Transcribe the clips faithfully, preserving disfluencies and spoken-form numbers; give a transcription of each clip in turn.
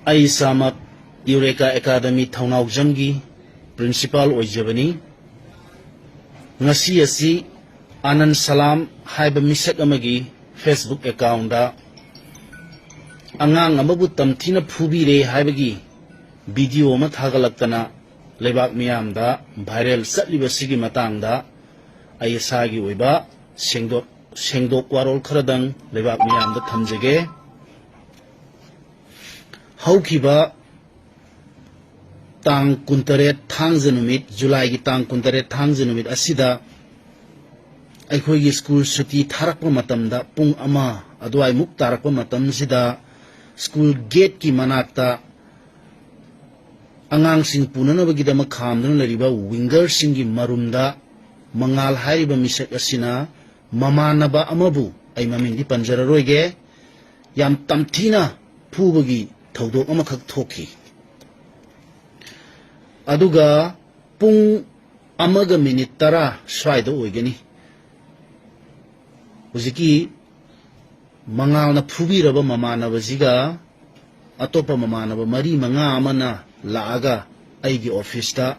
ꯑꯩ ꯏꯁꯥꯃꯛ ꯌꯨꯔꯦꯀꯥ academy ꯊꯧꯅꯥꯎꯖꯝꯒꯤ principal ꯑꯣꯏꯖꯕꯅꯤ꯫ ꯉꯁꯤ ꯑꯁꯤ ꯑꯥꯅꯟ ꯁꯂꯥꯝ ꯍꯥꯏꯕ ꯃꯤꯁꯛ ꯑꯃꯒꯤ Facebook ꯑꯦꯀꯥꯎꯟꯗ ꯑꯉꯥꯡ ꯑꯃꯕꯨ ꯇꯝꯊꯤꯅ ꯐꯨꯕꯤꯔꯦ ꯍꯥꯏꯕꯒꯤ ꯚꯤꯗꯤꯑꯣ ꯑꯃ ꯊꯥꯒꯠꯂꯛꯇꯅ ꯂꯩꯕꯥꯛ ꯃꯤꯌꯥꯝꯗ ꯚꯥꯏꯔꯦꯜ ꯆꯠꯂꯤꯕꯁꯤꯒꯤ ꯃꯇꯥꯡꯗ ꯑꯩ ꯏꯁꯥꯒꯤ ꯑꯣꯏꯕ ꯁꯦꯡꯗꯣꯛ ꯁꯦꯡꯗꯣꯛ ꯋꯥꯔꯣꯜ ꯈꯔꯗꯪ ꯂꯩꯕꯥꯛ ꯃꯤꯌꯥꯝꯗ ꯊꯝꯖꯒꯦ꯫ ꯍꯧꯈꯤꯕ ꯇꯥꯡ ꯀꯨꯟꯇꯔꯦꯠ ꯊꯥꯡꯖ ꯅꯨꯃꯤꯠ, ꯖꯨꯂꯥꯏꯒꯤ ꯇꯥꯡ ꯀꯨꯟꯇꯔꯦꯠ ꯊꯥꯡꯖ ꯅꯨꯃꯤꯠ ꯑꯁꯤꯗ ꯑꯩꯈꯣꯏꯒꯤ ꯁ꯭ꯀꯨꯜ ꯁꯨꯇꯤ ꯊꯥꯔꯛꯄ ꯃꯇꯝꯗ, ꯄꯨꯡ ꯑꯃ ꯑꯗꯨꯋꯥꯏꯃꯨꯛ ꯇꯥꯔꯛꯄ ꯃꯇꯝꯁꯤꯗ, ꯁ꯭ꯀꯨꯜ ꯒꯦꯠꯀꯤ ꯃꯅꯥꯛꯇ ꯑꯉꯥꯡꯁꯤꯡ ꯄꯨꯅꯅꯕꯒꯤꯗꯃꯛ ꯈꯥꯝꯗꯨꯅ ꯂꯩꯔꯤꯕ ꯋꯤꯡꯒꯔꯁꯤꯡꯒꯤ ꯃꯔꯨꯝꯗ ꯃꯉꯥꯜ ꯍꯥꯏꯔꯤꯕ ꯃꯤꯁꯛ ꯑꯁꯤꯅ ꯃꯃꯥꯟꯅꯕ ꯑꯃꯕꯨ, ꯑꯩ ꯃꯃꯤꯡꯗꯤ ꯄꯟꯖꯔꯔꯣꯏꯒꯦ, ꯌꯥꯝ ꯇꯝꯊꯤꯅ ꯐꯨꯕꯒꯤ ꯊꯧꯗꯣꯛ ꯑꯃꯈꯛ ꯊꯣꯛꯈꯤ꯫ ꯑꯗꯨꯒ ꯄꯨꯡ ꯑꯃꯒ ꯃꯤꯅꯤꯠ ꯇꯔꯥ ꯁ꯭ꯋꯥꯏꯗ ꯑꯣꯏꯒꯅꯤ꯫ ꯍꯧꯖꯤꯛꯀꯤ ꯃꯉꯥꯜꯅ ꯐꯨꯕꯤꯔꯕ ꯃꯃꯥꯟꯅꯕꯁꯤꯒ ꯑꯇꯣꯞꯄ ꯃꯃꯥꯟꯅꯕ ꯃꯔꯤ ꯃꯉꯥ ꯑꯃꯅ ꯂꯥꯛꯑꯒ ꯑꯩꯒꯤ ꯑꯣꯐꯤꯁꯇ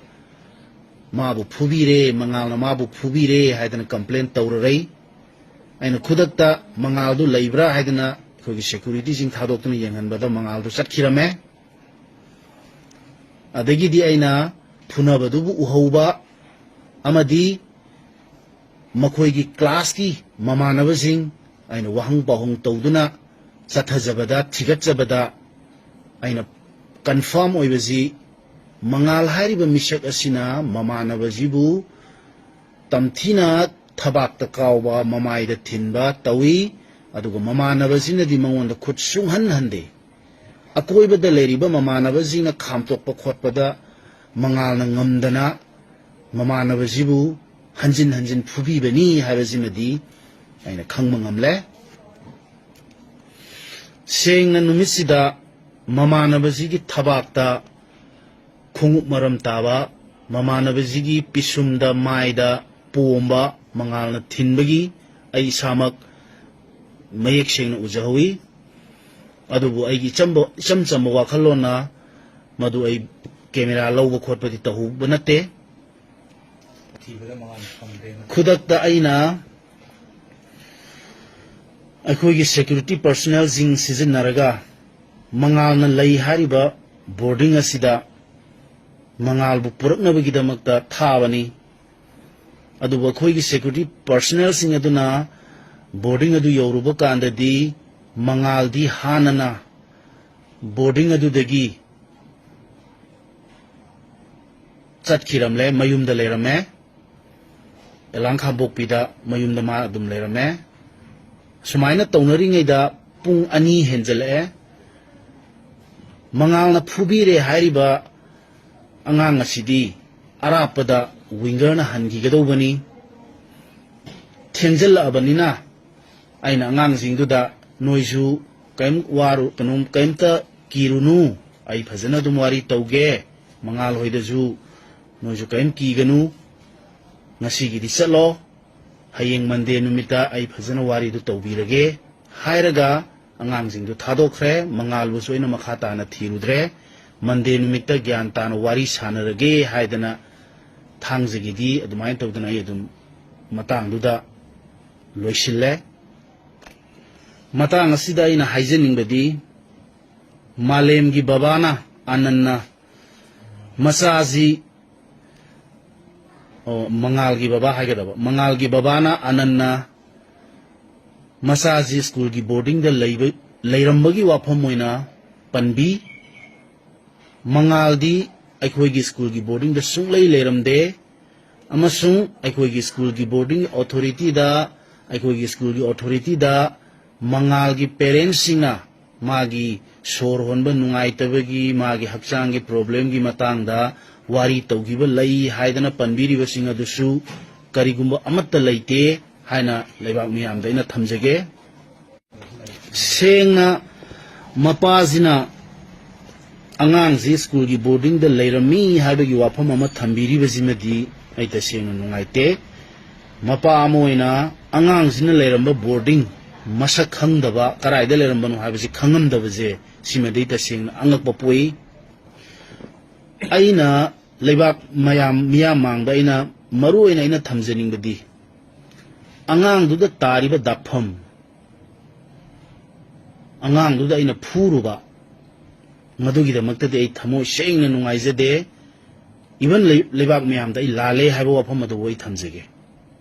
ꯃꯥꯕꯨ ꯐꯨꯕꯤꯔꯦ, ꯃꯉꯥꯜꯅ ꯃꯥꯕꯨ ꯐꯨꯕꯤꯔꯦ ꯍꯥꯏꯗꯅ ꯀꯝꯄ꯭ꯂꯦꯟ ꯇꯧꯔꯔꯩ꯫ ꯑꯩꯅ ꯈꯨꯗꯛꯇ ꯃꯉꯥꯜꯗꯨ ꯂꯩꯕ꯭ꯔꯥ ꯍꯥꯏꯗꯅ ꯑꯩꯈꯣꯏꯒꯤ ꯁꯦꯀ꯭ꯌꯨꯔꯤꯇꯤꯁꯤꯡ ꯊꯥꯗꯣꯛꯇꯨꯅ ꯌꯦꯡꯍꯟꯕꯗ ꯃꯉꯥꯜꯗꯨ ꯆꯠꯈꯤꯔꯝꯃꯦ꯫ ꯑꯗꯒꯤꯗꯤ ꯑꯩꯅ ꯐꯨꯅꯕꯗꯨꯕꯨ ꯎꯍꯧꯕ ꯑꯃꯗꯤ ꯃꯈꯣꯏꯒꯤ ꯀ꯭ꯂꯥꯁꯀꯤ ꯃꯃꯥꯟꯅꯕꯁꯤꯡ ꯑꯩꯅ ꯋꯥꯍꯪ ꯄꯥꯎꯍꯪ ꯇꯧꯗꯨꯅ ꯆꯠꯊꯖꯕꯗ, ꯊꯤꯒꯠꯆꯕꯗ, ꯑꯩꯅ ꯀꯟꯐꯥꯔꯝ ꯑꯣꯏꯕꯁꯤ, ꯃꯉꯥꯜ ꯍꯥꯏꯔꯤꯕ ꯃꯤꯁꯛ ꯑꯁꯤꯅ ꯃꯃꯥꯟꯅꯕꯁꯤꯕꯨ ꯇꯝꯊꯤꯅ ꯊꯕꯥꯛꯇ ꯀꯥꯎꯕ, ꯃꯃꯥꯏꯗ ꯊꯤꯟꯕ ꯇꯧꯏ꯫ ꯑꯗꯨꯒ ꯃꯃꯥꯟꯅꯕꯁꯤꯅꯗꯤ ꯃꯉꯣꯟꯗ ꯈꯨꯠ ꯁꯨꯡꯍꯟ ꯍꯟꯗꯦ꯫ ꯑꯀꯣꯏꯕꯗ ꯂꯩꯔꯤꯕ ꯃꯃꯥꯟꯅꯕꯁꯤꯡꯅ ꯈꯥꯝꯇꯣꯛꯄ ꯈꯣꯠꯄꯗ ꯃꯉꯥꯜꯅ ꯉꯝꯗꯅ ꯃꯃꯥꯟꯅꯕꯁꯤꯕꯨ ꯍꯟꯖꯤꯟ ꯍꯟꯖꯤꯟ ꯐꯨꯕꯤꯕꯅꯤ ꯍꯥꯏꯕꯁꯤꯃꯗꯤ ꯑꯩꯅ ꯈꯪꯕ ꯉꯝꯂꯦ꯫ ꯁꯦꯡꯅ ꯅꯨꯃꯤꯠꯁꯤꯗ ꯃꯃꯥꯟꯅꯕꯁꯤꯒꯤ ꯊꯕꯥꯛꯇ ꯈꯣꯡꯎꯞ ꯃꯔꯝ ꯇꯥꯕ, ꯃꯃꯥꯟꯅꯕꯁꯤꯒꯤ ꯄꯤꯁꯨꯝꯗ, ꯃꯥꯏꯗ ꯄꯣꯝꯕ ꯃꯉꯥꯜꯅ ꯊꯤꯟꯕꯒꯤ ꯑꯩ ꯏꯁꯥꯃꯛ ꯃꯌꯦꯛ ꯁꯦꯡꯅ ꯎꯖꯍꯧꯏ꯫ ꯑꯗꯨꯕꯨ ꯑꯩꯒꯤ ꯏꯆꯝꯕ, ꯏꯆꯝ ꯆꯝꯕ ꯋꯥꯈꯜꯂꯣꯟꯅ ꯃꯗꯨ ꯑꯩ ꯀꯦꯃꯦꯔꯥ ꯂꯧꯕ ꯈꯣꯠꯄꯗꯤ ꯇꯧꯍꯧꯕ ꯅꯠꯇꯦ꯫ ꯊꯤꯕꯗ ꯃꯉꯥꯜ ꯐꯪꯗ꯭ꯔꯦꯅ꯫ ꯈꯨꯗꯛꯇ ꯑꯩꯅ ꯑꯩꯈꯣꯏꯒꯤ security personnelꯁꯤꯡ ꯁꯤꯖꯤꯟꯅꯔꯒ ꯃꯉꯥꯜꯅ ꯂꯩ ꯍꯥꯏꯔꯤꯕ boarding ꯑꯁꯤꯗ ꯃꯉꯥꯜꯕꯨ ꯄꯨꯔꯛꯅꯕꯒꯤꯗꯃꯛꯇ ꯊꯥꯕꯅꯤ꯫ ꯑꯗꯨꯕꯨ ꯑꯩꯈꯣꯏꯒꯤ security personnelꯁꯤꯡ ꯑꯗꯨꯅ boarding ꯑꯗꯨ ꯌꯧꯔꯨꯕ ꯀꯥꯟꯗꯗꯤ ꯃꯉꯥꯜꯗꯤ ꯍꯥꯟꯅꯅ boarding ꯑꯗꯨꯗꯒꯤ ꯆꯠꯈꯤꯔꯝꯂꯦ, ꯃꯌꯨꯝꯗ ꯂꯩꯔꯝꯃꯦ꯫ ꯑꯦꯂꯥꯡ ꯈꯥꯡꯕꯣꯛꯄꯤꯗ ꯃꯌꯨꯝꯗ ꯃꯥ ꯑꯗꯨꯝ ꯂꯩꯔꯝꯃꯦ꯫ ꯁꯨꯃꯥꯏꯅ ꯇꯧꯅꯔꯤꯉꯩꯗ ꯄꯨꯡ ꯑꯅꯤ ꯍꯦꯟꯖꯜꯂꯛꯑꯦ꯫ ꯃꯉꯥꯜꯅ ꯐꯨꯕꯤꯔꯦ ꯍꯥꯏꯔꯤꯕ ꯑꯉꯥꯡ ꯑꯁꯤꯗꯤ ꯑꯔꯥꯞꯄꯗ wingerꯅ ꯍꯟꯈꯤꯒꯗꯧꯕꯅꯤ꯫ ꯊꯦꯡꯖꯤꯜꯂꯛꯑꯕꯅꯤꯅ ꯑꯩꯅ ꯑꯉꯥꯡꯁꯤꯡꯗꯨꯗ, "ꯅꯣꯏꯁꯨ ꯀꯔꯤꯝ ꯋꯥꯔꯨ, ꯀꯩꯅꯣꯝ, ꯀꯔꯤꯝꯇ ꯀꯤꯔꯨꯅꯨ, ꯑꯩ ꯐꯖꯅ ꯑꯗꯨꯝ ꯋꯥꯔꯤ ꯇꯧꯒꯦ꯫ ꯃꯉꯥꯜ ꯍꯣꯏꯗꯁꯨ ꯅꯣꯏꯁꯨ ꯀꯔꯤꯝ ꯀꯤꯒꯅꯨ, ꯉꯁꯤꯒꯤꯗꯤ ꯆꯠꯂꯣ, ꯍꯌꯦꯡ Monday ꯅꯨꯃꯤꯠꯇ ꯑꯩ ꯐꯖꯅ ꯋꯥꯔꯤꯗꯨ ꯇꯧꯕꯤꯔꯒꯦ" ꯍꯥꯏꯔꯒ ꯑꯉꯥꯡꯁꯤꯡꯗꯨ ꯊꯥꯗꯣꯛꯈ꯭ꯔꯦ꯫ ꯃꯉꯥꯜꯕꯨꯁꯨ ꯑꯩꯅ ꯃꯈꯥ ꯇꯥꯅ ꯊꯤꯔꯨꯗ꯭ꯔꯦ꯫ Monday ꯅꯨꯃꯤꯠꯇ ꯒ꯭ꯌꯥꯟ ꯇꯥꯅ ꯋꯥꯔꯤ ꯁꯥꯟꯅꯔꯒꯦ ꯍꯥꯏꯗꯅ ꯊꯥꯡꯖꯒꯤꯗꯤ ꯑꯗꯨꯃꯥꯏꯅ ꯇꯧꯗꯅ ꯑꯩ ꯑꯗꯨꯝ ꯃꯇꯥꯡꯗꯨꯗ ꯂꯣꯏꯁꯤꯜꯂꯦ꯫ ꯃꯇꯥꯡ ꯑꯁꯤꯗ ꯑꯩꯅ ꯍꯥꯏꯖꯅꯤꯡꯕꯗꯤ, ꯃꯥꯂꯦꯝꯒꯤ ꯕꯕꯥꯅ, ꯑꯥꯅꯟꯅ ꯃꯆꯥꯁꯤ, ꯑꯣ, ꯃꯉꯥꯜꯒꯤ ꯕꯕꯥ ꯍꯥꯏꯒꯗꯕ, ꯃꯉꯥꯜꯒꯤ ꯕꯕꯥꯅ, ꯑꯥꯅꯟꯅ ꯃꯆꯥꯁꯤ ꯁ꯭ꯀꯨꯜꯒꯤ ꯕꯣꯔꯗꯤꯡꯗ ꯂꯩꯕ, ꯂꯩꯔꯝꯕꯒꯤ ꯋꯥꯐꯝ ꯑꯣꯏꯅ ꯄꯟꯕꯤ꯫ ꯃꯉꯥꯜꯗꯤ ꯑꯩꯈꯣꯏꯒꯤ ꯁ꯭ꯀꯨꯜꯒꯤ ꯕꯣꯔꯗꯤꯡꯗ ꯁꯨꯡꯂꯩ ꯂꯩꯔꯝꯗꯦ, ꯑꯃꯁꯨꯡ ꯑꯩꯈꯣꯏꯒꯤ ꯁ꯭ꯀꯨꯜꯒꯤ ꯕꯣꯔꯗꯤꯡ ꯑꯣꯊꯣꯔꯤꯇꯤꯗ, ꯑꯩꯈꯣꯏꯒꯤ ꯁ꯭ꯀꯨꯜꯒꯤ ꯑꯣꯊꯣꯔꯤꯇꯤꯗ ꯃꯉꯥꯜꯒꯤ ꯄꯦꯔꯦꯟꯁꯁꯤꯡꯅ ꯃꯥꯒꯤ ꯁꯣꯔ ꯍꯣꯟꯕ ꯅꯨꯡꯉꯥꯏꯇꯕꯒꯤ, ꯃꯥꯒꯤ ꯍꯛꯆꯥꯡꯒꯤ ꯄ꯭ꯔꯣꯕ꯭ꯂꯦꯝꯒꯤ ꯃꯇꯥꯡꯗ ꯋꯥꯔꯤ ꯇꯧꯈꯤꯕ ꯂꯩ ꯍꯥꯏꯗꯅ ꯄꯟꯕꯤꯔꯤꯕꯁꯤꯡ ꯑꯗꯨꯁꯨ ꯀꯔꯤꯒꯨꯝꯕ ꯑꯃꯠꯇ ꯂꯩꯇꯦ ꯍꯥꯏꯅ ꯂꯩꯕꯥꯛ ꯃꯤꯌꯥꯝꯗ ꯑꯩꯅ ꯊꯝꯖꯒꯦ꯫ ꯁꯦꯡꯅ ꯃꯄꯥꯁꯤꯅ ꯑꯉꯥꯡꯁꯤ ꯁ꯭ꯀꯨꯜꯒꯤ ꯕꯣꯔꯗꯤꯡꯗ ꯂꯩꯔꯝꯃꯤ ꯍꯥꯏꯕꯒꯤ ꯋꯥꯐꯝ ꯑꯃ ꯊꯝꯕꯤꯔꯤꯕꯁꯤꯃꯗꯤ ꯑꯩ ꯇꯁꯦꯡꯅ ꯅꯨꯡꯉꯥꯏꯇꯦ꯫ ꯃꯄꯥ ꯑꯃ ꯑꯣꯏꯅ ꯑꯉꯥꯡꯁꯤꯅ ꯂꯩꯔꯝꯕ ꯕꯣꯔꯗꯤꯡ ꯃꯁꯛ ꯈꯪꯗꯕ, ꯀꯗꯥꯏꯗ ꯂꯩꯔꯝꯕꯅꯣ ꯍꯥꯏꯕꯁꯤ ꯈꯪꯉꯝꯗꯕꯁꯦ, ꯁꯤꯃꯗꯤ ꯇꯁꯦꯡꯅ ꯑꯉꯛꯄ ꯄꯣꯛꯏ꯫ ꯑꯩꯅ ꯂꯩꯕꯥꯛ ꯃꯌꯥꯝ, ꯃꯤꯌꯥꯝ ꯃꯥꯡꯗ ꯑꯩꯅ ꯃꯔꯨ ꯑꯣꯏꯅ ꯑꯩꯅ ꯊꯝꯖꯅꯤꯡꯕꯗꯤ, ꯑꯉꯥꯡꯗꯨꯗ ꯇꯥꯔꯤꯕ ꯗꯥꯛꯐꯝ, ꯑꯉꯥꯡꯗꯨꯗ ꯑꯩꯅ ꯐꯨꯔꯨꯕ, ꯃꯗꯨꯒꯤꯗꯃꯛꯇꯗꯤ ꯑꯩ ꯊꯃꯣꯏ ꯁꯦꯡꯅ ꯅꯨꯡꯉꯥꯏꯖꯗꯦ꯫ Even ꯂꯩ-, ꯂꯩꯕꯥꯛ ꯃꯌꯥꯝꯗ ꯑꯩ ꯂꯥꯜꯂꯦ ꯍꯥꯏꯕ ꯋꯥꯐꯝ ꯑꯗꯨꯕꯨ ꯑꯩ ꯊꯝꯖꯒꯦ꯫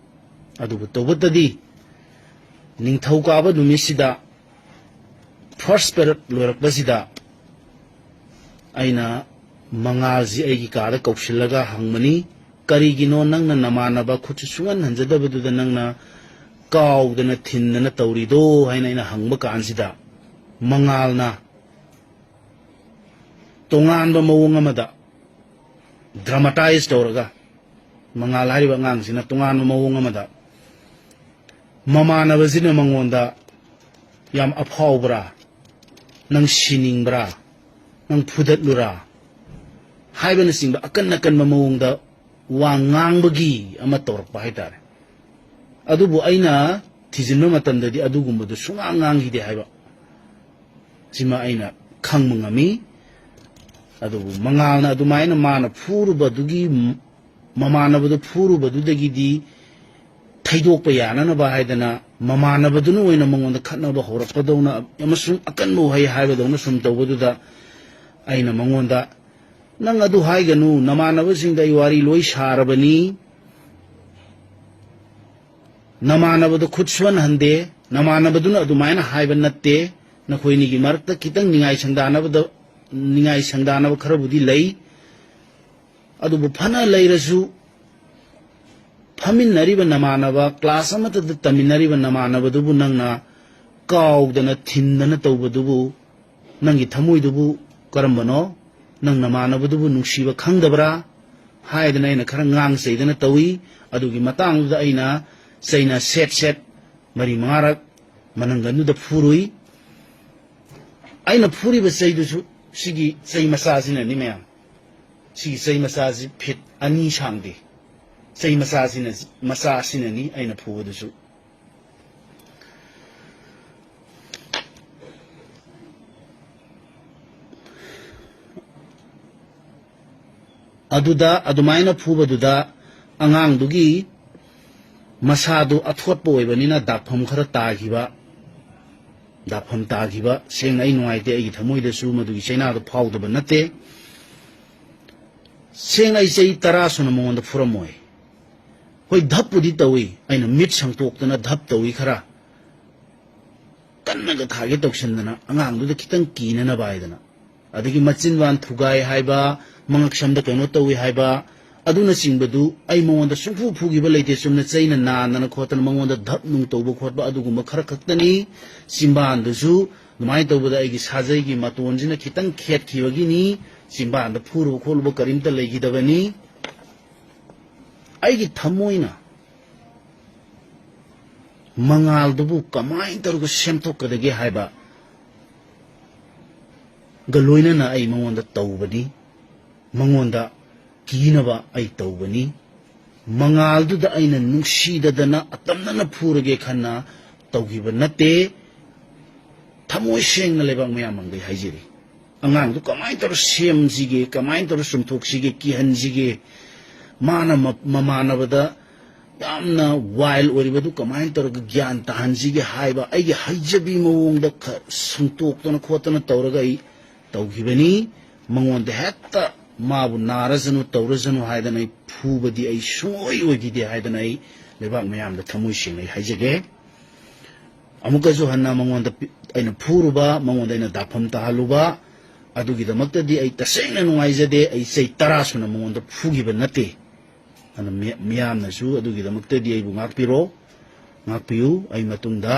ꯑꯗꯨꯕꯨ ꯇꯧꯕꯇꯗꯤ, ꯅꯤꯡꯊꯧꯀꯥꯕ ꯅꯨꯃꯤꯠꯁꯤꯗ, first period ꯂꯣꯏꯔꯛꯄꯁꯤꯗ, ꯑꯩꯅ ꯃꯉꯥꯜꯁꯤ ꯑꯩꯒꯤ ꯀꯥꯗ ꯀꯧꯁꯤꯜꯂꯒ ꯍꯪꯕꯅꯤ, "ꯀꯔꯤꯒꯤꯅꯣ ꯅꯪꯅ ꯅꯃꯥꯟꯅꯕ ꯈꯨꯠꯁꯨ ꯁꯨꯡꯍꯟ ꯍꯟꯖꯗꯕꯗꯨꯗ ꯅꯪꯅ ꯀꯥꯎꯗꯅ ꯊꯤꯟꯗꯅ ꯇꯧꯔꯤꯗꯣ?" ꯍꯥꯏꯅ ꯑꯩꯅ ꯍꯪꯕ ꯀꯥꯟꯁꯤꯗ, ꯃꯉꯥꯜꯅ ꯇꯣꯉꯥꯟꯕ ꯃꯑꯣꯡ ꯑꯃꯗ dramatize ꯇꯧꯔꯒ, ꯃꯉꯥꯜ ꯍꯥꯏꯔꯤꯕ ꯑꯉꯥꯡꯁꯤꯅ ꯇꯣꯉꯥꯟꯕ ꯃꯑꯣꯡ ꯑꯃꯗ ꯃꯃꯥꯟꯅꯕꯁꯤꯅ ꯃꯉꯣꯟꯗ "ꯌꯥꯝ ꯑꯐꯥꯎꯕ꯭ꯔꯥ? ꯅꯪ ꯁꯤꯅꯤꯡꯕ꯭ꯔꯥ? ꯅꯪ ꯐꯨꯗꯠꯂꯨꯔꯥ?" ꯍꯥꯏꯕꯅꯆꯤꯡꯕ ꯑꯀꯟ ꯑꯀꯟꯕ ꯃꯑꯣꯡꯗ ꯋꯥ ꯉꯥꯡꯕꯒꯤ ꯑꯃ ꯇꯧꯔꯛꯄ ꯍꯥꯏꯇꯥꯔꯦ꯫ ꯑꯗꯨꯕꯨ ꯑꯩꯅ ꯊꯤꯖꯤꯟꯕ ꯃꯇꯝꯗꯗꯤ ꯑꯗꯨꯒꯨꯝꯕꯗꯨ ꯁꯨꯡꯉꯥꯡ ꯉꯥꯡꯈꯤꯗꯦ ꯍꯥꯏꯕ ꯁꯤꯃ ꯑꯩꯅ ꯈꯪꯕ ꯉꯝꯃꯤ꯫ ꯑꯗꯨꯕꯨ ꯃꯉꯥꯜꯅ ꯑꯗꯨꯃꯥꯏꯅ ꯃꯥꯅ ꯐꯨꯔꯨꯕꯗꯨꯒꯤ, ꯃꯃꯥꯟꯅꯕꯗꯨ ꯐꯨꯔꯨꯕꯗꯨꯗꯒꯤꯗꯤ ꯊꯩꯗꯣꯛꯄ ꯌꯥꯅꯅꯕ ꯍꯥꯏꯗꯅ, ꯃꯃꯥꯟꯅꯕꯗꯨꯅ ꯑꯣꯏꯅ ꯃꯉꯣꯟꯗ ꯈꯠꯅꯕ ꯍꯧꯔꯛꯄꯗꯧꯅ ꯑꯃꯁꯨꯡ ꯑꯀꯟꯕ ꯋꯥꯍꯩ ꯍꯥꯏꯕꯗꯧꯅ ꯁꯨꯝ ꯇꯧꯕꯗꯨꯗ, ꯑꯩꯅ ꯃꯉꯣꯟꯗ, "ꯅꯪ ꯑꯗꯨ ꯍꯥꯏꯒꯅꯨ, ꯅꯃꯥꯟꯅꯕꯁꯤꯡꯗ ꯑꯩ ꯋꯥꯔꯤ ꯂꯣꯏ ꯁꯥꯔꯕꯅꯤ, ꯅꯃꯥꯟꯅꯕꯗ ꯈꯨꯠ ꯁꯨꯍꯟꯍꯟꯗꯦ, ꯅꯃꯥꯟꯅꯕꯗꯨꯅ ꯑꯗꯨꯃꯥꯏꯅ ꯍꯥꯏꯕ ꯅꯠꯇꯦ, ꯅꯈꯣꯏꯅꯤꯒꯤ ꯃꯔꯛꯇ ꯈꯤꯇꯪ ꯅꯤꯡꯉꯥꯏ ꯁꯪꯗꯥꯅꯕꯗ, ꯅꯤꯡꯉꯥꯏ ꯁꯪꯗꯥꯅꯕ ꯈꯔꯕꯨꯗꯤ ꯂꯩ, ꯑꯗꯨꯕꯨ ꯐꯅ ꯂꯩꯔꯁꯨ, ꯐꯝꯃꯤꯟꯅꯔꯤꯕ ꯅꯃꯥꯟꯅꯕ, class ꯑꯃꯠꯇꯗ ꯇꯝꯃꯤꯟꯅꯔꯤꯕ ꯅꯃꯥꯟꯅꯕꯗꯨꯕꯨ ꯅꯪꯅ ꯀꯥꯎꯗꯅ ꯊꯤꯟꯗꯅ ꯇꯧꯕꯗꯨꯕꯨ, ꯅꯪꯒꯤ ꯊꯃꯣꯏꯗꯨꯕꯨ ꯀꯔꯝꯕꯅꯣ? ꯅꯪ ꯅꯃꯥꯟꯅꯕꯗꯨꯕꯨ ꯅꯨꯡꯁꯤꯕ ꯈꯪꯗꯕ꯭ꯔꯥ?" ꯍꯥꯏꯗꯅ ꯑꯩꯅ ꯈꯔ ꯉꯥꯡ ꯆꯩꯗꯅ ꯇꯧꯏ꯫ ꯑꯗꯨꯒꯤ ꯃꯇꯥꯡꯗꯨꯗ ꯑꯩꯅ ꯆꯩꯅ ꯁꯦꯠ ꯁꯦꯠ ꯃꯔꯤ ꯃꯉꯥꯔꯛ ꯃꯅꯪꯒꯟꯗꯨꯗ ꯐꯨꯔꯨꯏ꯫ ꯑꯩꯅ ꯐꯨꯔꯤꯕ ꯆꯩꯗꯨꯁꯨ, ꯁꯤꯒꯤ ꯆꯩ ꯃꯆꯥꯁꯤꯅꯅꯤ ꯃꯌꯥꯝ, ꯁꯤꯒꯤ ꯆꯩ ꯃꯆꯥꯁꯤ ꯐꯤꯠ ꯑꯅꯤ ꯁꯥꯡꯗꯦ꯫ ꯆꯩ ꯃꯆꯥꯁꯤꯅ, ꯃꯆꯥꯁꯤꯅꯅꯤ ꯑꯩꯅ ꯐꯨꯕꯗꯨꯁꯨ꯫ ꯑꯗꯨꯗ ꯑꯗꯨꯃꯥꯏꯅ ꯐꯨꯕꯗꯨꯗ ꯑꯉꯥꯡꯗꯨꯒꯤ ꯃꯁꯥꯗꯨ ꯑꯊꯣꯠꯄ ꯑꯣꯏꯕꯅꯤꯅ ꯗꯥꯛꯐꯝ ꯈꯔ ꯇꯥꯈꯤꯕ, ꯗꯥꯛꯐꯝ ꯇꯥꯈꯤꯕ꯫ ꯁꯦꯡꯅ ꯑꯩ ꯅꯨꯡꯉꯥꯏꯇꯦ, ꯑꯩꯒꯤ ꯊꯃꯣꯏꯗꯁꯨ ꯃꯗꯨꯒꯤ ꯆꯩꯅꯥꯗꯣ ꯐꯥꯎꯗꯕ ꯅꯠꯇꯦ꯫ ꯁꯦꯡꯅ ꯑꯩ ꯆꯍꯤ ꯇꯔꯥ ꯁꯨꯅ ꯃꯉꯣꯟꯗ ꯐꯨꯔꯝꯃꯣꯏ꯫ ꯍꯣꯏ, ꯙꯞꯄꯨꯗꯤ ꯇꯧꯏ, ꯑꯩꯅ ꯃꯤꯠ ꯁꯪꯇꯣꯛꯇꯅ ꯙꯞ ꯇꯧꯏ ꯈꯔ꯫ ꯀꯟꯅꯒ ꯊꯥꯒꯦ ꯇꯧꯁꯤꯟꯗꯅ ꯑꯉꯥꯡꯗꯨꯗ ꯈꯤꯇꯪ ꯀꯤꯅꯅꯕ ꯍꯥꯏꯗꯅ꯫ ꯑꯗꯒꯤ ꯃꯆꯤꯟꯕꯥꯟ ꯊꯨꯒꯥꯏ ꯍꯥꯏꯕ, ꯃꯉꯛꯁꯝꯗ ꯀꯩꯅꯣ ꯇꯧꯏ ꯍꯥꯏꯕ, ꯑꯗꯨꯅꯆꯤꯡꯕꯗꯨ ꯑꯩ ꯃꯉꯣꯟꯗ ꯁꯨꯡꯐꯨ ꯐꯨꯈꯤꯕ ꯂꯩꯇꯦ꯫ ꯆꯨꯝꯅ ꯆꯩꯅ ꯅꯥꯟꯗꯅ ꯈꯣꯠꯇꯅ ꯃꯉꯣꯟꯗ ꯙꯞ ꯅꯨꯡ ꯇꯧꯕ ꯈꯣꯠꯄ ꯑꯗꯨꯒꯨꯝꯕ ꯈꯔ ꯈꯛꯇꯅꯤ꯫ ꯆꯤꯝꯕꯥꯟꯗꯨꯁꯨ ꯑꯗꯨꯃꯥꯏꯅ ꯇꯧꯕꯗ ꯑꯩꯒꯤ ꯁꯥꯖꯩꯒꯤ ꯃꯇꯣꯟꯁꯤꯅ ꯈꯤꯇꯪ ꯈꯦꯠꯈꯤꯕꯒꯤꯅꯤ꯫ ꯆꯤꯝꯕꯥꯟꯗ ꯐꯨꯔꯨꯕ ꯈꯣꯠꯂꯨꯕ ꯀꯔꯤꯝꯇ ꯂꯩꯈꯤꯗꯕꯅꯤ꯫ ꯑꯩꯒꯤ ꯊꯃꯣꯏꯅ ꯃꯉꯥꯜꯗꯨꯕꯨ ꯀꯃꯥꯏꯅ ꯇꯧꯔꯒ ꯁꯦꯝꯗꯣꯛꯀꯗꯒꯦ ꯍꯥꯏꯕ ꯒ ꯂꯣꯏꯅꯅ ꯑꯩ ꯃꯉꯣꯟꯗ ꯇꯧꯕꯅꯤ, ꯃꯉꯣꯟꯗ ꯀꯤꯅꯕ ꯑꯩ ꯇꯧꯕꯅꯤ꯫ ꯃꯉꯥꯜꯗꯨꯗ ꯑꯩꯅ ꯅꯨꯡꯁꯤꯗꯗꯅ ꯑꯇꯝꯅꯅ ꯐꯨꯔꯒꯦ ꯈꯟꯅ ꯇꯧꯈꯤꯕ ꯅꯠꯇꯦ꯫ ꯊꯃꯣꯏ ꯁꯦꯡꯅ ꯂꯩꯕꯥꯛ ꯃꯌꯥꯝ ꯃꯥꯡꯗꯩ ꯍꯥꯏꯖꯔꯤ꯫ ꯑꯉꯥꯡꯗꯨ ꯀꯃꯥꯏꯅ ꯇꯧꯔ ꯁꯦꯝꯁꯤꯒꯦ, ꯀꯃꯥꯏꯅ ꯇꯧꯔ ꯆꯨꯝꯊꯣꯛꯁꯤꯒꯦ, ꯀꯤꯍꯟꯁꯤꯒꯦ, ꯃꯥꯅ ꯃ-, ꯃꯃꯥꯟꯅꯕꯗ ꯌꯥꯝꯅ ꯋꯥꯏꯜ ꯑꯣꯏꯔꯤꯕꯗꯨ ꯀꯃꯥꯏꯅ ꯇꯧꯔꯒ ꯒ꯭ꯌꯥꯟ ꯇꯥꯍꯟꯁꯤꯒꯦ ꯍꯥꯏꯕ ꯑꯩꯒꯤ ꯍꯩꯖꯕꯤ ꯃꯑꯣꯡꯗ ꯈ-, ꯁꯨꯝꯇꯣꯛꯇꯅ ꯈꯣꯠꯇꯅ ꯇꯧꯔꯒ ꯑꯩ ꯇꯧꯈꯤꯕꯅꯤ꯫ ꯃꯉꯣꯟꯗ ꯍꯦꯛꯇ ꯃꯥꯕꯨ ꯅꯥꯔꯁꯅꯨ ꯇꯧꯔꯁꯅꯨ ꯍꯥꯏꯗꯅ ꯑꯩ ꯐꯨꯕꯗꯤ ꯑꯩ ꯁꯨꯡꯑꯣꯏ ꯑꯣꯏꯈꯤꯗꯦ ꯍꯥꯏꯗꯅ ꯑꯩ ꯂꯩꯕꯥꯛ ꯃꯌꯥꯝꯗ ꯊꯃꯣꯏ ꯁꯦꯡꯅ ꯑꯩ ꯍꯥꯏꯖꯒꯦ꯫ ꯑꯃꯨꯛꯀꯁꯨ ꯍꯟꯅ ꯃꯉꯣꯟꯗ ꯄꯤ-, ꯑꯩꯅ ꯐꯨꯔꯨꯕ, ꯃꯉꯣꯟꯗ ꯑꯩꯅ ꯗꯥꯐꯝ ꯇꯥꯍꯜꯂꯨꯕ, ꯑꯗꯨꯒꯤꯗꯃꯛꯇꯗꯤ ꯑꯩ ꯇꯁꯦꯡꯅ ꯅꯨꯡꯉꯥꯏꯖꯗꯦ꯫ ꯑꯩ ꯆꯍꯤ ꯇꯔꯥ ꯁꯨꯅ ꯃꯉꯣꯟꯗ ꯐꯨꯈꯤꯕ ꯅꯠꯇꯦ꯫ ꯑꯗꯨꯅ ꯃꯤ-, ꯃꯤꯌꯥꯝꯅꯁꯨ ꯑꯗꯨꯒꯤꯗꯃꯛꯇꯗꯤ ꯑꯩꯕꯨ ꯉꯥꯛꯄꯤꯔꯣ, ꯉꯥꯛꯄꯤꯌꯨ꯫ ꯑꯩ ꯃꯇꯨꯡꯗ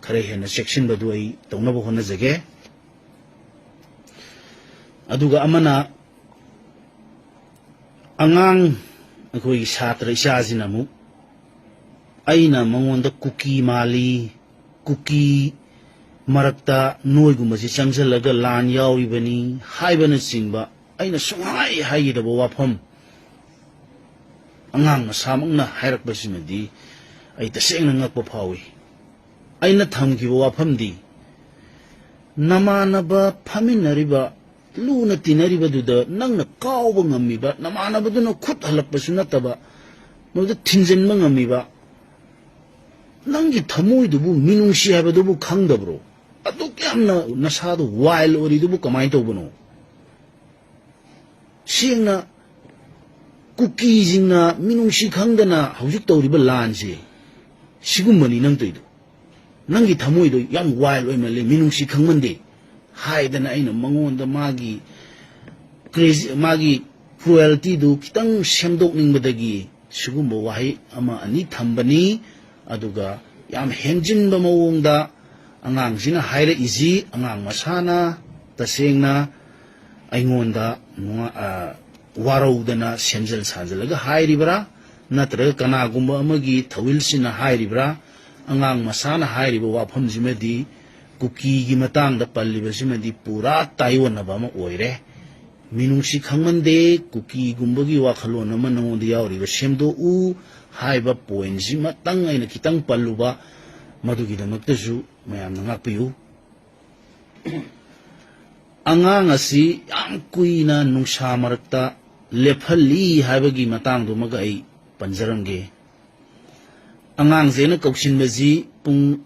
ꯈꯔ ꯍꯦꯟꯅ ꯆꯦꯛꯁꯤꯟꯕꯗꯨ ꯑꯩ ꯇꯧꯅꯕ ꯍꯣꯠꯅꯖꯒꯦ꯫ ꯑꯗꯨꯒ ꯑꯃꯅ, ꯑꯉꯥꯡ ꯑꯩꯈꯣꯏꯒꯤ ꯁꯥꯇ꯭ꯔ ꯏꯆꯥꯁꯤꯅ ꯑꯃꯨꯛ ꯑꯩꯅ ꯃꯉꯣꯟꯗ ꯀꯨꯀꯤ ꯃꯥꯜꯂꯤ, ꯀꯨꯀꯤ ꯃꯔꯛꯇ ꯅꯣꯏꯒꯨꯝꯕꯁꯤ ꯆꯪꯁꯤꯜꯂꯒ ꯂꯥꯟ ꯌꯥꯎꯔꯤꯕꯅꯤ ꯍꯥꯏꯕꯅꯆꯤꯡꯕ ꯑꯩꯅ ꯁꯨꯡꯍꯥꯏ ꯍꯥꯏꯈꯤꯗꯕ ꯋꯥꯐꯝ ꯑꯉꯥꯡ ꯃꯁꯥꯃꯛꯅ ꯍꯥꯏꯔꯛꯄꯁꯤꯃꯗꯤ ꯑꯩ ꯇꯁꯦꯡꯅ ꯉꯛꯄ ꯐꯥꯎꯏ꯫ ꯑꯩꯅ ꯊꯝꯈꯤꯕ ꯋꯥꯐꯝꯗꯤ, ꯅꯃꯥꯟꯅꯕ ꯐꯝꯃꯤꯟꯅꯔꯤꯕ ꯂꯨꯅ ꯇꯤꯟꯅꯔꯤꯕꯗꯨꯗ ꯅꯪꯅ ꯀꯥꯎꯕ ꯉꯝꯃꯤꯕ, ꯅꯃꯥꯟꯅꯕꯗꯨꯅ ꯈꯨꯠ ꯍꯜꯂꯛꯄꯁꯨ ꯅꯠꯇꯕ, ꯃꯗꯨꯗ ꯊꯤꯟꯖꯤꯟꯕ ꯉꯝꯃꯤꯕ, ꯅꯪꯒꯤ ꯊꯃꯣꯏꯗꯨꯕꯨ ꯃꯤꯅꯨꯡꯁꯤ ꯍꯥꯏꯕꯗꯨꯕꯨ ꯈꯪꯗꯕ꯭ꯔꯣ? ꯑꯗꯨꯛ ꯌꯥꯝꯅ ꯅꯁꯥꯗꯣ ꯋꯥꯏꯜ ꯑꯣꯏꯔꯤꯗꯨꯕꯨ ꯀꯃꯥꯏꯅ ꯇꯧꯕꯅꯣ? ꯁꯦꯡꯅ, ꯀꯨꯀꯤꯁꯤꯡꯅ ꯃꯤꯅꯨꯡꯁꯤ ꯈꯪꯗꯅ ꯍꯧꯖꯤꯛ ꯇꯧꯔꯤꯕ ꯂꯥꯟꯁꯦ, ꯁꯤꯒꯨꯝꯕꯅꯤ ꯅꯪ ꯇꯧꯔꯤꯗꯣ꯫ ꯅꯪꯒꯤ ꯊꯃꯣꯏꯗꯣ ꯌꯥꯝ ꯋꯥꯏꯜ ꯑꯣꯏꯃꯜꯂꯦ, ꯃꯤꯅꯨꯡꯁꯤ ꯈꯪꯃꯟꯗꯦ ꯍꯥꯏꯗꯅ ꯑꯩꯅ ꯃꯉꯣꯟꯗ ꯃꯥꯒꯤ ꯀ꯭ꯔꯦꯖꯤ, ꯃꯥꯒꯤ ꯀ꯭ꯔꯨꯑꯦꯜꯇꯤꯗꯨ ꯈꯤꯇꯪ ꯁꯦꯝꯗꯣꯛꯅꯤꯡꯕꯗꯒꯤ ꯁꯤꯒꯨꯝꯕ ꯋꯥꯍꯩ ꯑꯃ ꯑꯅꯤ ꯊꯝꯕꯅꯤ꯫ ꯑꯗꯨꯒ ꯌꯥꯝ ꯍꯦꯟꯖꯤꯟꯕ ꯃꯑꯣꯡꯗ ꯑꯉꯥꯡꯁꯤꯅ ꯍꯥꯏꯔꯛꯏꯁꯤ, ꯑꯉꯥꯡ ꯃꯁꯥꯅ ꯇꯁꯦꯡꯅ ꯑꯩꯉꯣꯟꯗ ꯅꯨꯡꯉ-, ꯑ, ꯋꯥꯔꯧꯗꯅ ꯁꯦꯝꯖꯤꯜ ꯁꯥꯖꯤꯜꯂꯒ ꯍꯥꯏꯔꯤꯕ꯭ꯔꯥ, ꯅꯠꯇ꯭ꯔꯒ ꯀꯅꯥꯒꯨꯝꯕ ꯑꯃꯒꯤ ꯊꯧꯋꯤꯜꯁꯤꯅ ꯍꯥꯏꯔꯤꯕ꯭ꯔꯥ? ꯑꯉꯥꯡ ꯃꯁꯥꯅ ꯍꯥꯏꯔꯤꯕ ꯋꯥꯐꯝꯁꯤꯃꯗꯤ, ꯀꯨꯀꯤꯒꯤ ꯃꯇꯥꯡꯗ ꯄꯜꯂꯤꯕꯁꯤꯃꯗꯤ ꯄꯨꯔꯥ ꯇꯥꯏꯑꯣꯟꯅꯕ ꯑꯃ ꯑꯣꯏꯔꯦ꯫ ꯃꯤꯅꯨꯡꯁꯤ ꯈꯪꯃꯟꯗꯦ, ꯀꯨꯀꯤꯒꯨꯝꯕꯒꯤ ꯋꯥꯈꯜꯂꯣꯟ ꯑꯃ ꯅꯉꯣꯟꯗ ꯌꯥꯎꯔꯤꯕ ꯁꯦꯝꯗꯣꯛꯎ ꯍꯥꯏꯕ ꯄꯣꯏꯟꯁꯤꯃꯇꯪ ꯑꯩꯅ ꯈꯤꯇꯪ ꯄꯜꯂꯨꯕ, ꯃꯗꯨꯒꯤꯗꯃꯛꯇꯁꯨ ꯃꯌꯥꯝꯅ ꯉꯥꯛꯄꯤꯌꯨ꯫ ꯑꯉꯥꯡ ꯑꯁꯤ ꯌꯥꯝ ꯀꯨꯏꯅ ꯅꯨꯡꯁꯥ ꯃꯔꯛꯇ ꯂꯦꯞꯍꯜꯂꯤ ꯍꯥꯏꯕꯒꯤ ꯃꯇꯥꯡꯗꯨꯃꯒ ꯑꯩ ꯄꯟꯖꯔꯝꯒꯦ꯫ ꯑꯉꯥꯡꯁꯦ ꯑꯩꯅ ꯀꯧꯁꯤꯟꯕꯁꯤ ꯄꯨꯡ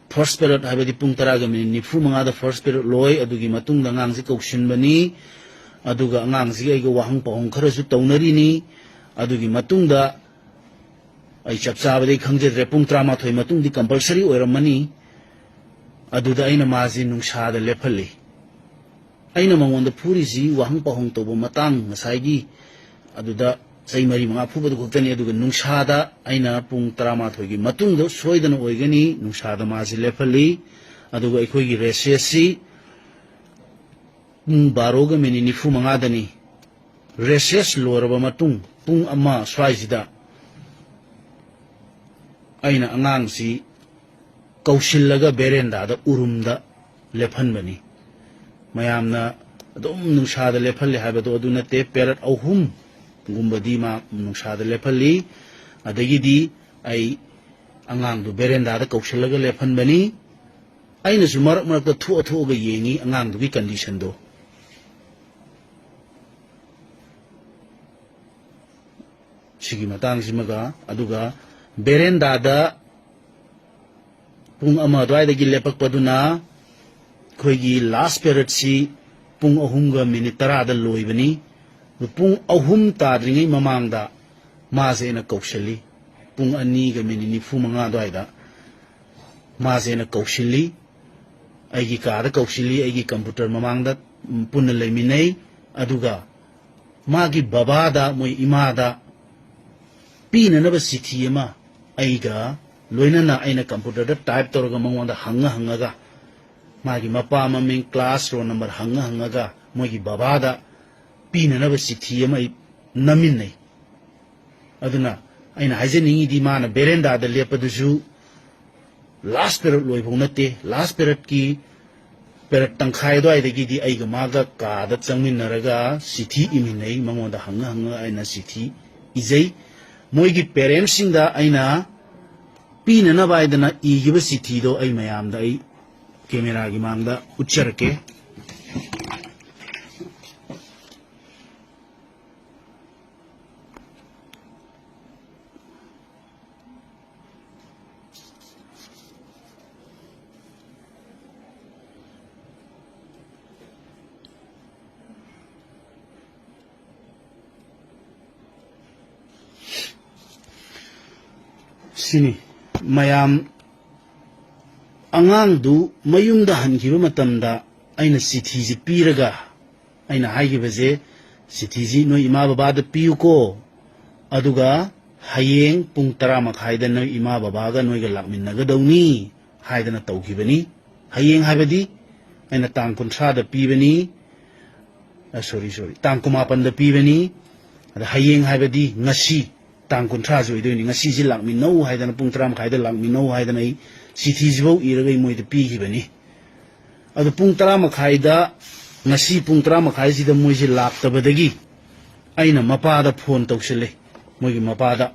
ꯐꯥꯔꯁ ꯄꯦꯔꯠ, ꯍꯥꯏꯕꯗꯤ ꯄꯨꯡ ꯇꯔꯥꯒ ꯃꯤꯅꯤꯠ ꯅꯤꯐꯨ ꯃꯉꯥꯗ ꯐꯥꯔꯁ ꯄꯦꯔꯠ ꯂꯣꯏ, ꯑꯗꯨꯒꯤ ꯃꯇꯨꯡꯗ ꯑꯉꯥꯡꯁꯦ ꯀꯧꯁꯤꯟꯕꯅꯤ꯫ ꯑꯗꯨꯒ ꯑꯉꯥꯡꯁꯤꯒ ꯑꯩꯒ ꯋꯥꯍꯪ ꯄꯥꯎꯍꯪ ꯈꯔꯁꯨ ꯇꯧꯅꯔꯤꯅꯤ꯫ ꯑꯗꯨꯒꯤ ꯃꯇꯨꯡꯗ, ꯑꯩ ꯆꯞ ꯆꯥꯕꯗꯤ ꯈꯪꯖꯗ꯭ꯔꯦ, ꯄꯨꯡ ꯇꯔꯥꯃꯥꯊꯣꯏ ꯃꯇꯨꯡꯗꯤ ꯀꯝꯄꯜꯁꯔꯤ ꯑꯣꯏꯔꯝꯃꯅꯤ꯫ ꯑꯗꯨꯗ ꯑꯩꯅ ꯃꯥꯁꯤ ꯅꯨꯡꯁꯥꯗ ꯂꯦꯞꯍꯜꯂꯤ꯫ ꯑꯩꯅ ꯃꯉꯣꯟꯗ ꯐꯨꯔꯤꯁꯤ ꯋꯥꯍꯪ ꯄꯥꯎꯍꯪ ꯇꯧꯕ ꯃꯇꯥꯡ, ꯉꯁꯥꯏꯒꯤ ꯑꯗꯨꯗ ꯆꯍꯤ ꯃꯔꯤ ꯃꯉꯥ ꯐꯨꯕꯗꯨ ꯈꯛꯇꯅꯤ꯫ ꯑꯗꯨꯒ ꯅꯨꯡꯁꯥꯗ ꯑꯩꯅ ꯄꯨꯡ ꯇꯔꯥꯃꯥꯊꯣꯏꯒꯤ ꯃꯇꯨꯡꯗ ꯁꯣꯏꯗꯅ ꯑꯣꯏꯒꯅꯤ, ꯅꯨꯡꯁꯥꯗ ꯃꯥꯁꯤ ꯂꯦꯞꯍꯜꯂꯤ꯫ ꯑꯗꯨꯒ ꯑꯩꯈꯣꯏꯒꯤ ꯔꯦꯁꯦꯁꯁꯤ ꯄꯨꯡ ꯕꯥꯔꯣꯒ ꯃꯤꯅꯤꯠ ꯅꯤꯐꯨ ꯃꯉꯥꯗꯅꯤ꯫ ꯔꯦꯁꯦꯁ ꯂꯣꯏꯔꯕ ꯃꯇꯨꯡ ꯄꯨꯡ ꯑꯃ ꯁ꯭ꯋꯥꯏꯁꯤꯗ ꯑꯩꯅ ꯑꯉꯥꯡꯁꯤ ꯀꯧꯁꯤꯜꯂꯒ ꯕꯦꯔꯦꯟꯗꯥꯗ ꯎꯔꯨꯝꯗ ꯂꯦꯞꯍꯟꯕꯅꯤ꯫ ꯃꯌꯥꯝꯅ ꯑꯗꯨꯝ ꯅꯨꯡꯁꯥꯗ ꯂꯦꯞꯍꯜꯂꯦ ꯍꯥꯏꯕꯗꯣ ꯑꯗꯨ ꯅꯠꯇꯦ, ꯄꯦꯔꯠ ꯑꯍꯨꯝꯒꯨꯝꯕꯗꯤ ꯃꯥ ꯅꯨꯡꯁꯥꯗ ꯂꯦꯞꯍꯜꯂꯤ꯫ ꯑꯗꯒꯤꯗꯤ ꯑꯩ ꯑꯉꯥꯡꯗꯨ ꯕꯦꯔꯦꯟꯗꯥꯗ ꯀꯧꯁꯤꯜꯂꯒ ꯂꯦꯞꯍꯟꯕꯅꯤ꯫ ꯑꯩꯅꯁꯨ ꯃꯔꯛ ꯃꯔꯛꯇ ꯊꯣꯛꯑ ꯊꯣꯛꯑꯒ ꯌꯦꯡꯉꯤ ꯑꯉꯥꯡꯗꯨꯒꯤ ꯀꯟꯗꯤꯁꯟꯗꯣ꯫ ꯁꯤꯒꯤ ꯃꯇꯥꯡꯁꯤꯃꯒ, ꯑꯗꯨꯒ ꯕꯦꯔꯦꯟꯗꯥꯗ ꯄꯨꯡ ꯑꯃ ꯑꯗꯨꯋꯥꯏꯗꯒꯤ ꯂꯦꯞꯄꯛꯄꯗꯨꯅ ꯑꯩꯈꯣꯏꯒꯤ ꯂꯥꯁ ꯄꯦꯔꯠꯁꯤ ꯄꯨꯡ ꯑꯍꯨꯝꯒ ꯃꯤꯅꯤꯠ ꯇꯔꯥꯗ ꯂꯣꯏꯕꯅꯤ꯫ ꯑꯗꯨ ꯄꯨꯡ ꯑꯍꯨꯝ ꯇꯥꯗ꯭ꯔꯤꯉꯩ ꯃꯃꯥꯡꯗ ꯃꯥꯁꯦ ꯑꯩꯅ ꯀꯧꯁꯜꯂꯤ꯫ ꯄꯨꯡ ꯑꯅꯤꯒ ꯃꯤꯅꯤꯠ ꯅꯤꯐꯨ ꯃꯉꯥ ꯑꯗꯨꯋꯥꯏꯗ ꯃꯥꯁꯦ ꯑꯩꯅ ꯀꯧꯁꯤꯜꯂꯤ꯫ ꯑꯩꯒꯤ ꯀꯥꯗ ꯀꯧꯁꯤꯜꯂꯤ, ꯑꯩꯒꯤ ꯀꯝꯄ꯭ꯌꯨꯇꯔ ꯃꯃꯥꯡꯗ, ꯎꯝ, ꯄꯨꯟꯅ ꯂꯩꯃꯤꯟꯅꯩ꯫ ꯑꯗꯨꯒ ꯃꯥꯒꯤ ꯕꯕꯥꯗ, ꯃꯣꯏ ꯏꯃꯥꯗ ꯄꯤꯅꯅꯕ ꯆꯤꯊꯤ ꯑꯃ ꯑꯩꯒ ꯂꯣꯏꯅꯅ ꯑꯩꯅ ꯀꯝꯄ꯭ꯌꯨꯇꯔꯗ ꯇꯥꯏꯞ ꯇꯧꯔꯒ ꯃꯉꯣꯟꯗ ꯍꯪꯉ ꯍꯪꯉꯒ, ꯃꯥꯒꯤ ꯃꯄꯥ ꯃꯃꯤꯡ, ꯀ꯭ꯂꯥꯁ, ꯔꯣꯜ ꯅꯝꯕꯔ ꯍꯪꯉ ꯍꯪꯉꯒ ꯃꯣꯏꯒꯤ ꯕꯕꯥꯗ ꯄꯤꯅꯅꯕ ꯆꯤꯊꯤ ꯑꯃ ꯑꯩ ꯅꯝꯃꯤꯟꯅꯩ꯫ ꯑꯗꯨꯅ ꯑꯩꯅ ꯍꯥꯏꯖꯅꯤꯡꯉꯤꯗꯤ, ꯃꯥꯅ ꯕꯦꯔꯦꯟꯗꯥꯗ ꯂꯦꯞꯄꯗꯨꯁꯨ ꯂꯥꯁ ꯄꯦꯔꯠ ꯂꯣꯏꯐꯧ ꯅꯠꯇꯦ, ꯂꯥꯁ ꯄꯦꯔꯠꯀꯤ ꯄꯦꯔꯠ ꯇꯪꯈꯥꯏ ꯑꯗꯨꯋꯥꯏꯗꯒꯤꯗꯤ ꯑꯩꯒ ꯃꯥꯒ ꯀꯥꯗ ꯆꯪꯃꯤꯟꯅꯔꯒ ꯆꯤꯊꯤ ꯏꯃꯤꯟꯅꯩ꯫ ꯃꯉꯣꯟꯗ ꯍꯪꯉ ꯍꯪꯉ ꯑꯩꯅ ꯆꯤꯊꯤ ꯏꯖꯩ꯫ ꯃꯣꯏꯒꯤ ꯄꯦꯔꯦꯟꯁꯁꯤꯡꯗ ꯑꯩꯅ ꯄꯤꯅꯅꯕ ꯍꯥꯏꯗꯅ ꯏꯈꯤꯕ ꯆꯤꯊꯤꯗꯣ ꯑꯩ ꯃꯌꯥꯝꯗ ꯑꯩ ꯀꯦꯃꯦꯔꯥꯒꯤ ꯃꯥꯡꯗ ꯎꯠꯆꯔꯛꯀꯦ꯫ ꯁꯤꯅꯤ ꯃꯌꯥꯝ, ꯑꯉꯥꯡꯗꯨ ꯃꯌꯨꯝꯗ ꯍꯟꯈꯤꯕ ꯃꯇꯝꯗ ꯑꯩꯅ ꯆꯤꯊꯤꯁꯤ ꯄꯤꯔꯒ ꯑꯩꯅ ꯍꯥꯏꯈꯤꯕꯁꯦ, "ꯆꯤꯊꯤꯁꯤ ꯅꯣꯏ ꯏꯃꯥ ꯕꯕꯥꯗ ꯄꯤꯌꯨꯀꯣ, ꯑꯗꯨꯒ ꯍꯌꯦꯡ ꯄꯨꯡ ꯇꯔꯥ ꯃꯈꯥꯏꯗ ꯅꯣꯏ ꯏꯃꯥ ꯕꯕꯥꯒ ꯅꯣꯏꯒ ꯂꯥꯛꯃꯤꯟꯅꯒꯗꯧꯅꯤ" ꯍꯥꯏꯗꯅ ꯇꯧꯈꯤꯕꯅꯤ꯫ ꯍꯌꯦꯡ ꯍꯥꯏꯕꯗꯤ ꯑꯩꯅ ꯇꯥꯡ ꯀꯨꯟꯊ꯭ꯔꯥꯗ ꯄꯤꯕꯅꯤ, ꯑ, ꯁꯣꯔꯤ, ꯁꯣꯔꯤ, ꯇꯥꯡ ꯀꯨꯟꯃꯥꯄꯟꯗ ꯄꯤꯕꯅꯤ꯫ ꯑꯗ ꯍꯌꯦꯡ ꯍꯥꯏꯕꯗꯤ ꯉꯁꯤ, ꯇꯥꯡ ꯀꯨꯟꯊ꯭ꯔꯥꯁꯤ ꯑꯣꯏꯗꯣꯏꯅꯤ꯫ ꯉꯁꯤꯁꯤ ꯂꯥꯛꯃꯤꯟꯅꯧ ꯍꯥꯏꯗꯅ, ꯄꯨꯡ ꯇꯔꯥ ꯃꯈꯥꯏꯗ ꯂꯥꯛꯃꯤꯟꯅꯧ ꯍꯥꯏꯗꯅ ꯑꯩ ꯆꯤꯊꯤꯁꯤꯐꯧ ꯏꯔꯒ ꯑꯩ ꯃꯣꯏꯗ ꯄꯤꯈꯤꯕꯅꯤ꯫ ꯑꯗꯨ ꯄꯨꯡ ꯇꯔꯥ ꯃꯈꯥꯏꯗ, ꯉꯁꯤ ꯄꯨꯡ ꯇꯔꯥ ꯃꯈꯥꯏꯁꯤꯗ ꯃꯣꯏꯁꯤ ꯂꯥꯛꯇꯕꯗꯒꯤ ꯑꯩꯅ ꯃꯄꯥꯗ ꯐꯣꯟ ꯇꯧꯁꯤꯜꯂꯦ꯫ ꯃꯣꯏꯒꯤ ꯃꯄꯥꯗ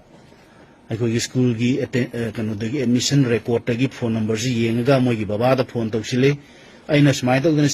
ꯑꯩꯈꯣꯏꯒꯤ ꯁ꯭ꯀꯨꯜꯒꯤ ꯑꯦꯇꯦ-, ꯑ, ꯀꯩꯅꯣꯗꯒꯤ, ꯑꯦꯗꯃꯤꯁꯟ ꯔꯦꯀꯣꯔꯠꯇꯒꯤ ꯐꯣꯟ ꯅꯝꯕꯔꯁꯤ ꯌꯦꯡꯉꯒ ꯃꯣꯏꯒꯤ ꯕꯕꯥꯗ ꯐꯣꯟ ꯇꯧꯁꯤꯜꯂꯦ꯫ ꯑꯩꯅ ꯁꯨꯃꯥꯏꯅ ꯇꯧꯗꯅ